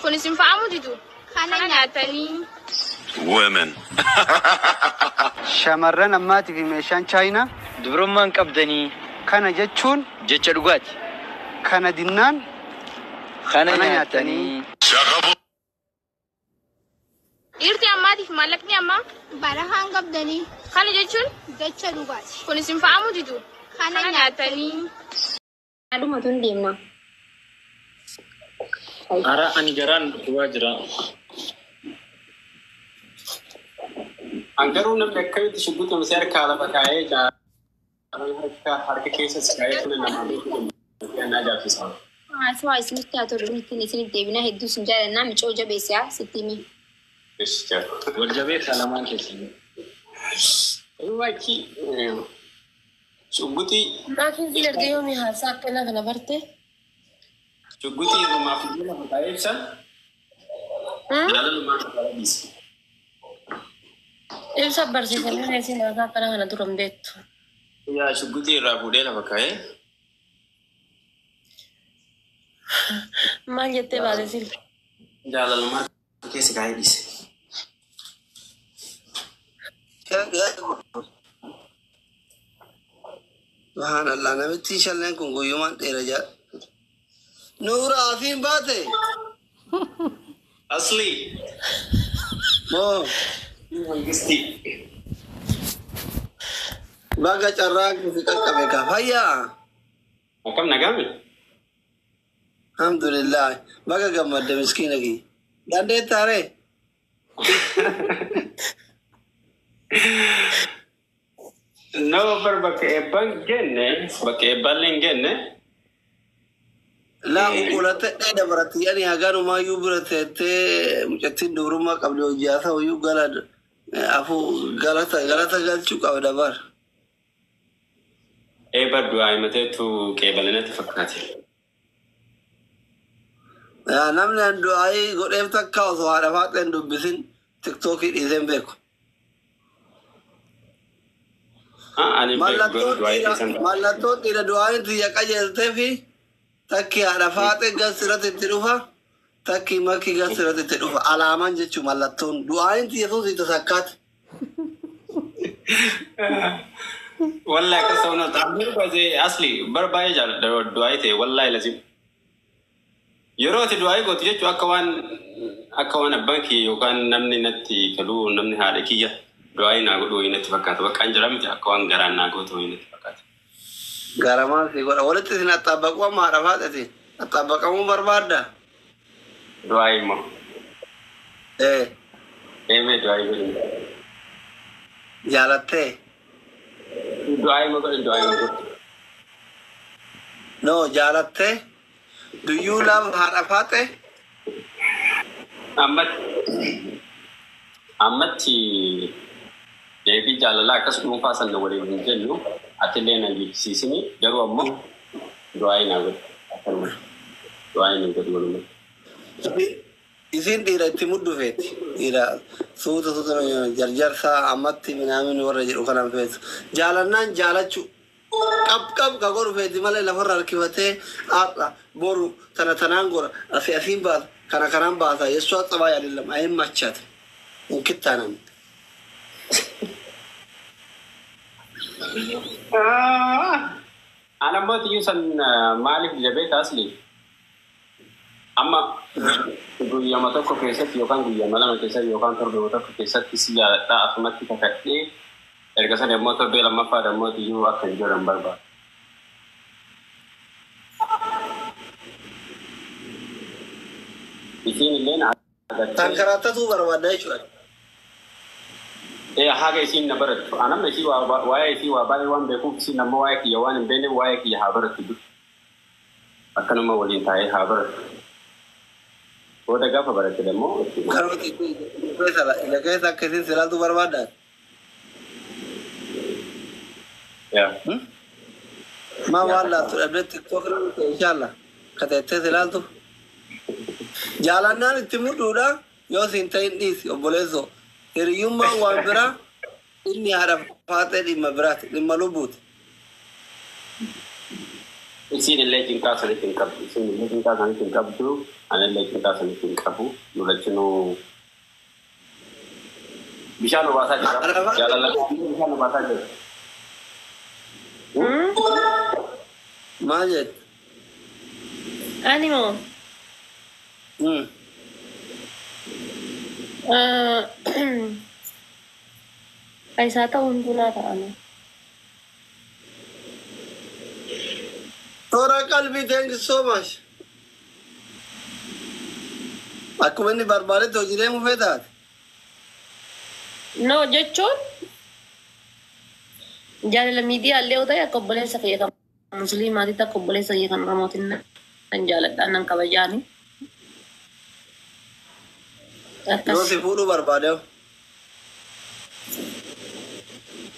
Kun isin fa'amuu didu. Kana nyaatanii. Women. Shamarran ammaatii fi meeshaan chaayinaa Dubrummaan qabdanii kana jechuun jecha dhugaati. Kana dinnaan Kana kana nyaatanii. nyaatanii. Dhiirti ammaatiif maallaqni ammaa. Barahaan qabdanii Kana jechuun jecha dhugaati. Kun isin fa'amuu didu. Kana Kana nyaatanii. nyaatanii. Dhumatu hin deemna. Ara ani garaan dhukkubaa jira. An garuu namni akkamitti shugguxii misee harkaa lafa kaa'ee jaalala harka harka keessa si kaa'ee tole namaa beekuu danda'u na ajaa'ibsiisa. Haasawaa isinitti haa tolu ittiin isinitti deebina hedduu isin jaalannaa micoo jabeessaa sitti himi. Wal jabeessaa lamaan keessan. Wachi shugguxii Maatiin si erga yoomii haasaa akkanaa kana barte? Shugguxii hirumaaf iyyuu lafa kaa'ee ibsa. Jaalalumaa karaa dhiisa. Ibsa barsiisanii reesiin haasaa akkanaa kana dura hin beektu. Yaa shugguxii irraa fuudhee lafa kaa'ee Maal jettee baate silki? jaalalumaa keessa kaa'ee dhiise. Subhanallah, namitti shalleen kun guyyumaan dheera jaa. Nuura afiin baate. Asli Moo mangisti. baga carraa si qaqqabe kaa fayyaa. Akkam nagaame? Alhamdulillah, baga gammadde miskiina kiyya. Dandeettaaree? No, bar bakka eebbaan genne, bakka eebbaallee hin genne. Laa qulqullatte dheeda baratti ani haganumayyuu bira teettee mucattiin dubrummaa qabdi hojii haa ta'uyyuu gala afuu galata galata galchuu qabda bar. Eebba du'aa himateetu qeebalinatti fakkaate. Yaa namni an du'aayii godheef takka osoo haadha faaxee hin dubbisin tiktookii dhiisee hin beeku. Ani beeku garuu du'aa dhiisan. Mallattoon dhiira du'aayin tiyya qajeeltee fi takki haadha faaxee gas irratti itti dhufa takki makki gas irratti itti dhufa alaamaan jechuun mallattoon du'aayin tiyya sun si tasakkaate. Wallahi akkas ta'uu na ta'an baay'ee asli bar baay'ee jaalladha du'aa ta'e wallahi lazim. Yeroo ati du'aa gootu jechuun akka waan abbaan kiyya yookaan namni natti galuu namni haadha kiyya du'aa naa godhu wayii natti fakkaata. Bakka an jira miti akka waan garaan naa gootu wayii natti fakkaata. Garamaan si godha walitti isin axxabbaquu amma haadha faaxeeti axxabbaqamuu barbaadda. Du'aa immoo. Ee. Eemee du'aa godhi. Jaalattee. Du'aa immoo godhi du'aa immoo godhi. No jaalattee. Do you love haadha faaxee? Ammatti deebii jaalalaa akkas dhuunfaa sana waliin hin jennu atillee na jechisiisini garuu ammoo du'aa naa godhi akkanuma du'aa naa godhi walumatti. Isin dhiira itti muddu feeti. Dhiira suuta suuta jarjarsaa ammatti minaamin warra jedhu kanan feetu. Jaalannaan jaalachuu qab qab ka godhu feeti malee lafarra harkifatee har'a boru tana tanaan gora asii asiin baasa kana kanaan baasa yessuu axabaa yaadillam ayin machaate hin kittaanan. Ana ammoo tiyyuu san maaliif jabee taasise? Amma guyyama tokko keessatti yookaan guyyama lama keessatti yookaan torbee tokko keessatti si jaaladhaa asumatti kakadhee erga sana immoo torbee lammaffaa immoo tiyyuu akka hin jiran barbaada. Isiin illee na agartee. Tankaraatatuu barbaadda jechuudha. Ee haga isiin na barattu. Anamma isii waa'ee isii waa baay'ee waan beekuuf isiin ammoo waa'ee kiyya waan hin beekneef waa'ee kiyya haa barattu dur. Akkanuma waliin taa'ee haa barattu. Booda gaafa baratte immoo Kanuma ija keessa akka isiin silaaltu barbaaddaa? Yaa. Maa waan laattu dhabdee tiktook irra inshallah ka teettee silaaltu. Jaalannaan itti mudhuudha yoo siin ta'in dhiisi obboleessoo. Hiriyyummaan waan biraa inni haadha faaxee dhimma biraati dhimma lubbuuti. Isiin illee cinqaa sanitti hin qabdu. Isiin illee cinqaa sanitti hin qabdu. Ani illee cinqaa sanitti hin qabu. Nu lachinuu bishaan obaasaa jira. Jaalala bishaan obaasaa jira. Maal jette? Ani moo isaa ta'u hundinaa ta'ame. Toora qalbii, thank you so much. Akkuma inni barbaadetti hojii deemuu feetaate. No jechuun jaalala miidiyaallee yoo ta'e akka obboleessa kiyya kan musliimaatitti akka obboleessa kiyya kan oromootiin nan jaaladha, nan kabajaani. Yoo Akkas si fuudhuu barbaade.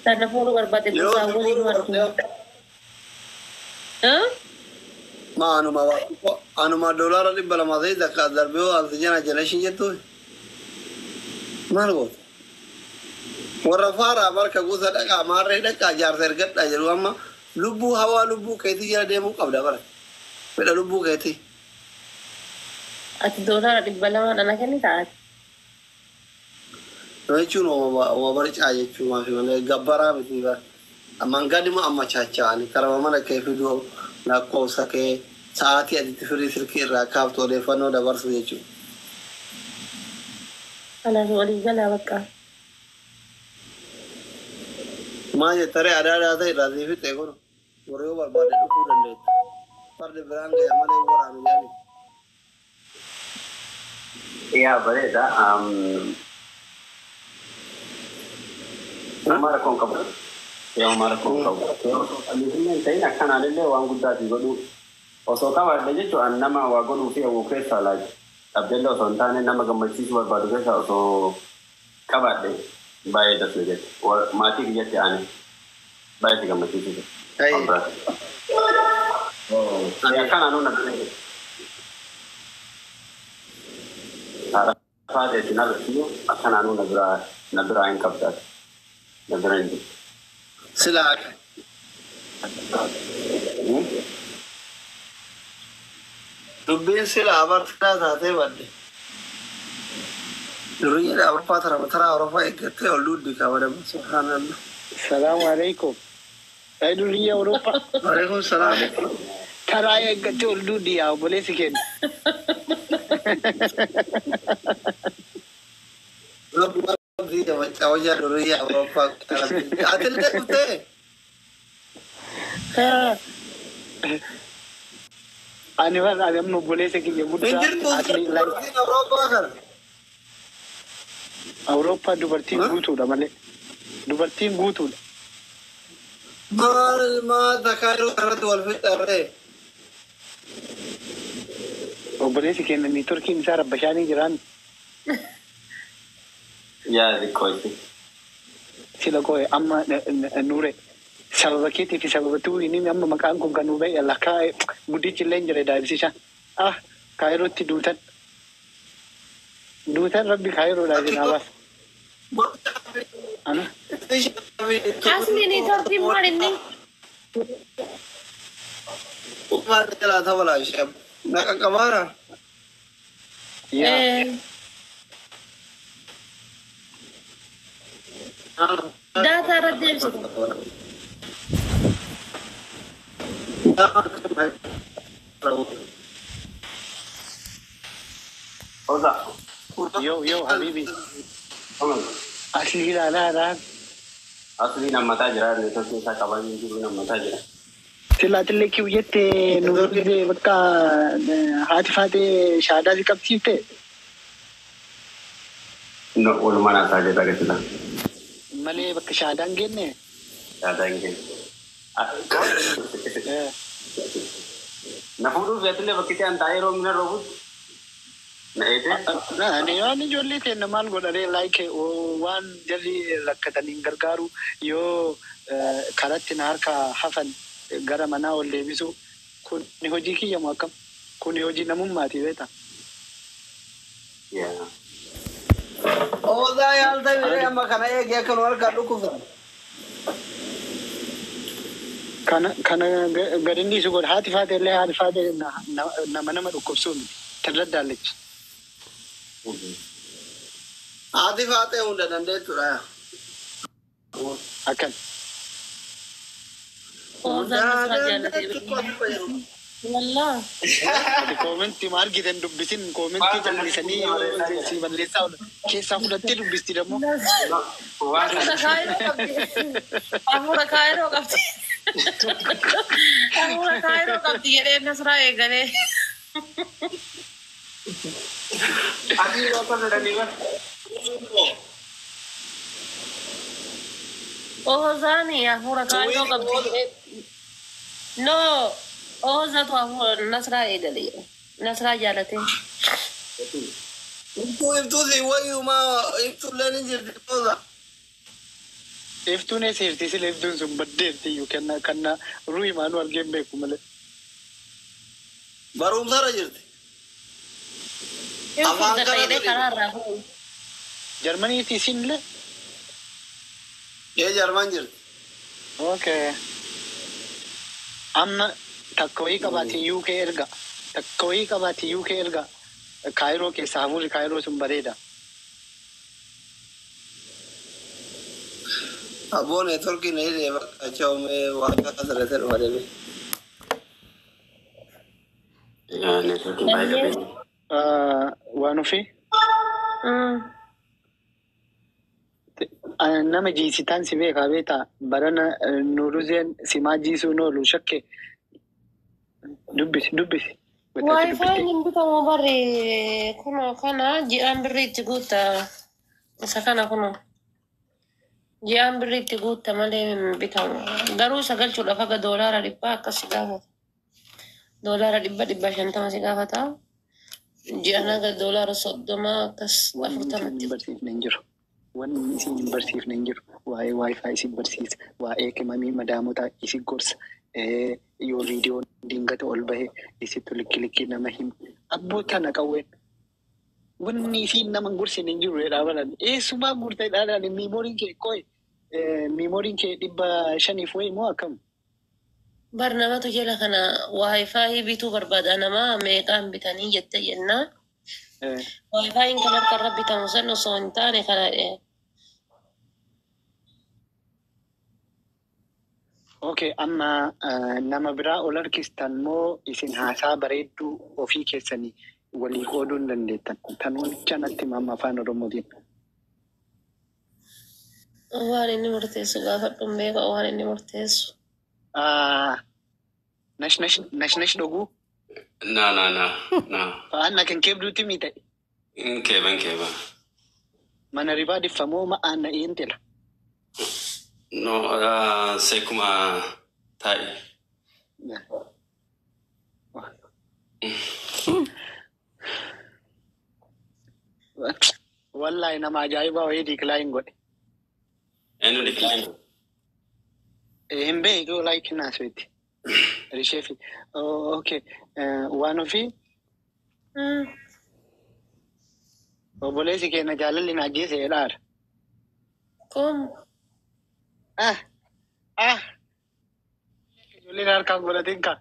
Sana fuudhuu barbaade Yoo si gosaa waliin fuudhuu martu. barbaade. Ma anuma anuma $200 ta'e takka darbee yoo ansi jana jala ishin jettu. Maal goota? Warra faaraa barka gosa dhaqaa maarree dhaqaa jaarsa ergadhaa jedhu amma lubbuu hawaa lubbuu keetii jala deemuu qabda bara. Fedha lubbuu keetii. Ati $200 dhana kennitaa? Jechuun uma barcaa jechuun maafi malee gabbaraa miti bara. Mangadima amma chaacha'ani karama mana kee fiduu lakkoofsa kee sa'aatii ati firii silkii irraa kaaftu odeeffannoo dabarsu jechuudha. Kanaaf walii galaa bakka. Maal jettaree aadaa ta'e irraa sii fixee kun warra yoo barbaade dhufuu dandeetta. Fardi biraan gaya malee waraanu jedhani. Yaa bareeda. Nama rakkoon qabu. Yaa nama rakkoon qabu. Osoo ta'in akkanaan illee waan guddaa fi godhuu osoo qabaadhe jechuun nama waa godhuu fi hawwu keessaa laaj. Abdellee osoo hin taane nama gammachiisuu barbaadu keessaa osoo qabaadhe baay'ee dasna jette. Maatii kiyyatti aane baay'ee si gammachiisuu. Akkanaan na bira jette. Haadha faateetti na barsiisu akkanaanuu na biraa hin qabdaati. Na bira hin jirtu. Silaa dubbiin sila abartaa taatee badde. Duriyya Awurooppaa tara taraa Awurooppaa eeggattee ol duuddi kabadama subhaanallah. Salaamu alaikum. Ay duriyya Awurooppaa. Alaikum salaam. Taraa eeggattee ol duuddi yaa obboleessi keenya. Hojii duriyya Awurooppaa. Atillee dhuftee? Ani waan ani amma obboleessa kiyya Hin guddaa jirtu asli dubartiin Awurooppaa kana. Awurooppaa dubartiin guutuudha malee. Dubartiin guutuudha. Maal maa takkaa yeroo kanatti wal fixarree? Obboleessi keenya niitorkiin isaa rabbashaanii jiraan. Yaa xiqqoo itti. Sila qo'e amma nuure sababa keetii fi sababa tuu inni amma maqaan kun kan nu ba'e lakkaa guddichi illee hin jire daa'imsisha. Ah, kaayirootti duutan. Duutan rabbi kaayiroodhaa isin habaas. Ana Asli niitorkiin maal inni? Maal jalaa tabalaa ishee naqa qabaara. Yaa. Daataa irratti deebisitu. Oza. Yo yo habibi. Asli ilaalaa dhaan. Asli nammataa jira. Neetwoorkiin isaa qabanii jiru nammataa jira. Silaatillee kiw jette nu bakka haati faatee shaadaa si qabsiifte. No, walumaa naasaa jedha agarsiisa. Malee bakka shaadaan genne. Shaadaa hin genne. Na fuudhuuf yaatillee bakki ta'an taa'ee roobni roobutti. Na eete. Ani waan ijoollee teenna maal godhanii like waan jarri rakkataniin gargaaru yoo karatti na harka hafan gara manaa ol deebisu kun hojii kiyyamu akkam kun hojii namummaati beektaa. Yaa. Odaa yaalta biree amma kana eegee akka nu harkaan dhukkusan. Kana kana gadi inni isu godha. Haati faate illee haati faate nama nama dhukkubsuu miti. Tarraddaalechi. Haati faatee hunda dandeettudha. Akkan. Oozaan Hunda Nasraa jaallatee dandeettu beeku. Wallaa. Ati koomentii ma argitan dubbisin koomentii callisanii si balleessaa oolan. Keessaa fudhattee dubbisti dammoo. Hafuura kaayiroo qabdi. Hafuura kaayiroo qabdi. Hafuura kaayiroo qabdi jedhee Nasraa eegalee. Asii akka fedhanii bara. Oozaan hafuura kaayiroo qabdi jedhee. No, Oozatu hafuura Nasraa eegalee. Nasraa jaalatee. Iftuu iftuu si wayyumaa iftuullee ni jirti booda. Iftuun eessa jirti sila iftuun sun baddeerti iyyuu kenna kanna ruuhi maanuu argee hin beeku malee. Barumsarra jirti. Hin Afaan furdadha kana jedhee godhi. karaa irraa fuudhu. Jarmaniitti isin illee? Ee Jarman jirti. Okay. Amma takka wayii qabaate UK erga. Takka wayii qabaate UK erga. Kaayiroo keessa hafuurri kaayiroo sun bareeda. Abboo neetworkii na hidhee bakka acha'umee waan asirratti dhufa deebi. Neetworkiin baay'ee qabeenya. Waan ofii nama jiisitaan si beekaa beektaa barana Nuuruzeen simaa jiisuun oolu shakke dubbisi dubbisi. Waayifaayin hin bitamu barre kunoo kana ji'aan birrii itti guutta. Isa kana kunoo. Ji'aan birrii itti guutta malee hin bitamu. Garuu isa galchuudhaaf haga $100 akkas si gaafata. $100 150 si gaafata. Ji'aan haga $30 akkas Wanni isin 40tti. hin barsiifne hin jiru. Wanni isin hin barsiifne hin jiru. Waa'ee waayifaa isin barsiisa. Waa'ee qimamii madaamotaa isin gorsa. Yoo viidiyoon dingata ol bahe isittu likki likkii nama hima. Abboo tana qawween. Wanni isin nama hin gorsine hin jiru jedhaa balan. Eessumaa gurtee dhaadhaan miimooriin kee qoy. Miimooriin kee 500 wayi moo akkam? Bar namatu jala kana waayifaayii bituu barbaada nama meeqaan bitanii jette jennaa. Waayifaayiin kan harka irra bitamu san osoo hin taane kana Okay, amma nama biraa ol harkistan moo isin haasaa bareedduu ofii keessanii walii qooduu hin dandeettan? Tan walicha natti hima afaan Oromootiin. Waan inni murteessu gaafadhu hin beeku waan inni murteessu. Nash nash nash nash dhuguu Na na na na. fa'aan na kan keebduutti mi ta'e. Hin keeba hin keeba. Mana ribaa diffamoo ma'aan na eentela. No seekuma taa'i. Wallahi nama ajaa'ibaa wayii decline godhe. Eenyu decline? Hin beektu like naasweetti. Risheefi. Okay. Waan ofii obboleessi keenya jaalalli na ajjeese jedhaara. Kun Ah! Ah! Ijoolleen harkaan godhatin ka.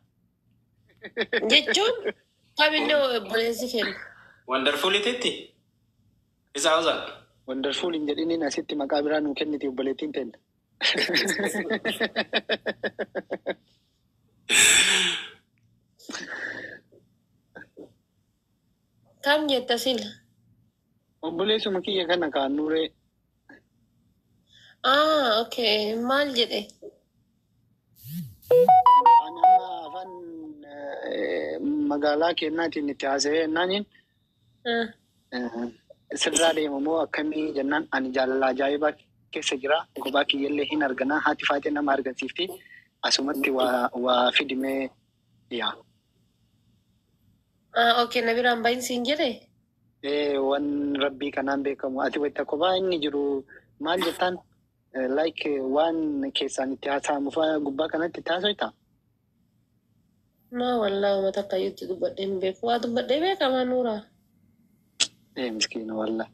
Jechuun kaminni obboleessi kenna. Wonderfulititti? Isa hausa? Wonderful hin jedhiniin asitti maqaa biraa nuu kenniti obboleettiin teenya. Kam jetta sila? Obboleessuma kiyya kana kaannuuree. Ah, okay. Maal jedhe? Ani amma afaan magaalaa kennaatiin itti haasa'ee jennaaniin sirraa deema moo akkamii jennaan ani jaalala ajaa'ibaa keessa jira. Kophaa kiyyallee hin arganaa haati faatee nama argamsiifti. Asumatti waa waa fidimee yaa. Ah, okay. Na biraan bahin siin jedhe? Waan rabbii kanaan beekamu ati wayita kophaa inni jiru maal jettaan like waan keessaan itti haasa'amu fa'aa gubbaa kanatti itti haasoyta? No, wallaahi uummata akkayyuutti dubbadhee hin beeku. Waa dubbadhee beekamaa nuura. Miskiina wallah.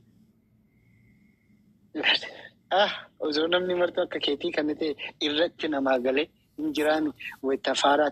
Ah, osoo namni martuu akka keetii kan ta'e irratti namaa galee Hin jiraami wayita faaraa.